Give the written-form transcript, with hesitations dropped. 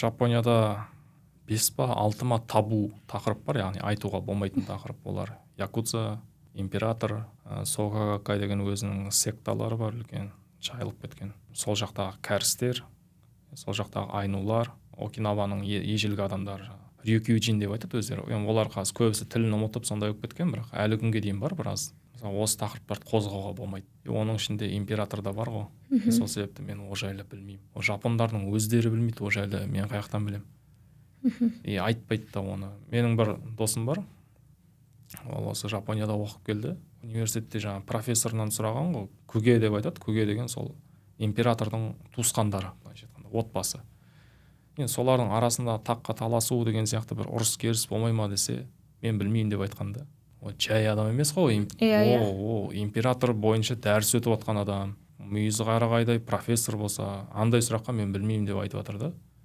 Жапонияда бес па, алты ма табу тақырып бар, яғни айтуға болмайтын тақырып. Олар якудза, император, Сока Гаккай деген өзінің секталары бар, үлкен жайылып кеткен. Сол жақтағы кәрістер, сол жақтағы айнулар, Окинаваның ежелгі адамдары, рюкюджин деп айтады өздері. Енді олар қазір көбісі тілін ұмытып, сондай болып кеткен, бірақ әлі күнге дейін бар біраз. Мысалы, осы тақырыптарды қозғауға болмайды. И оның ішінде император да бар ғой. Сол себепті мен ол жайлы білмеймін. Ол жапондардың өздері білмейді ол жайлы, мен қай жақтан білемін? И айтпайды да оны. Менің бір досым бар, ол осы Жапонияда оқып келді университетте. Жаңағы профессорынан сұраған ғой. Күге деп айтады. Күге деген сол императордың туысқандары, былайша айтқанда, отбасы. Енді солардың арасында таққа таласу деген сияқты бір ұрыс керіс болмай ма десе, мен білмеймін деп айтқан да. Ол жай адам емес қой. Иә, иә. Ол император бойынша дәріс өтіп жатқан адам, мүйізі қарағайдай профессор болса, андай сұраққа мен білмеймін деп айтып жатыр да.